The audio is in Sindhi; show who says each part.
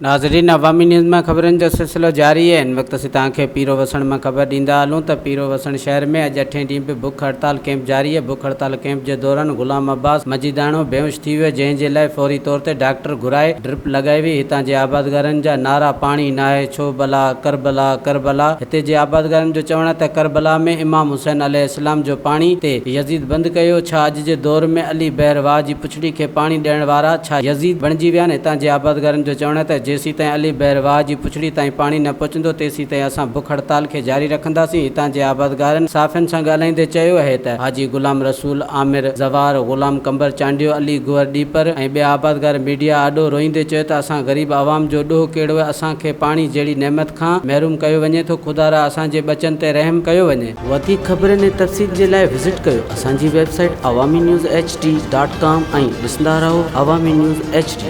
Speaker 1: ناظرين عوامي نيوز مان خبرن جو سلسلو جاري آهي هن وقت اسين توهان کي پيرو وسڻ مان خبر ڏيندا هلون ته پيرو وسڻ شهر ۾ اڄ اٺين ڏينهن به بک هڙتال ڪئمپ جاري آهي بک هڙتال ڪئمپ جي دوران غلام عباس مجيداڻو بيهوش ٿي ويو جنهن جي لاء فوري طور تي ڊاڪٽر گهرائي ڊرپ لڳائي وئي هتان جي آبادگارن جا نعرا پاڻي ناهي ڇو بلا ڪربلا ڪربلا هتي جي آبادگارن جو چوڻ آهي ته ڪربلا ۾ امام حسين عليه السلام جو پاڻي تي يزيد بند ڪيو ڇا اڄ جي دور ۾ علي بحر واهه جي پڇڙي کي پاڻي ڏيڻ وارا ڇا يزيد بڻجي ويا آهن؟ هتان جي آبادگارن جو چوڻ آهي ته جيسيتائين علي بحر واهه جي پڇڙي تائين پاڻي نه پهچندو تيسيتائين اسان بک هڙتال کي جاري رکنداسين. هتان جي آبادگارن صحافين سان ڳالهائيندي چيو اهي ته حاجي غلام رسول، عامر زوار، غلام قمبر چانڊيو، علي گوهر ڏيپر ۽ ٻيا آبادگار ميڊيا آڏو روئيندي چيو ته اسان غريب عوام جو ڏوهه ڪهڙو آهي اسان کي پاڻي جهڙي نعمت کان محروم ڪيو وڃي ٿو خدارا اسان جي ٻچن تي رحم ڪيو وڃي. وڌيڪ خبرن ۽ تفصيل جي لاء وزٽ ڪيو اسان جي website Awami news H D dot com ۽ ڏسندا رهو عوامي نيوز ايڇ ڊي.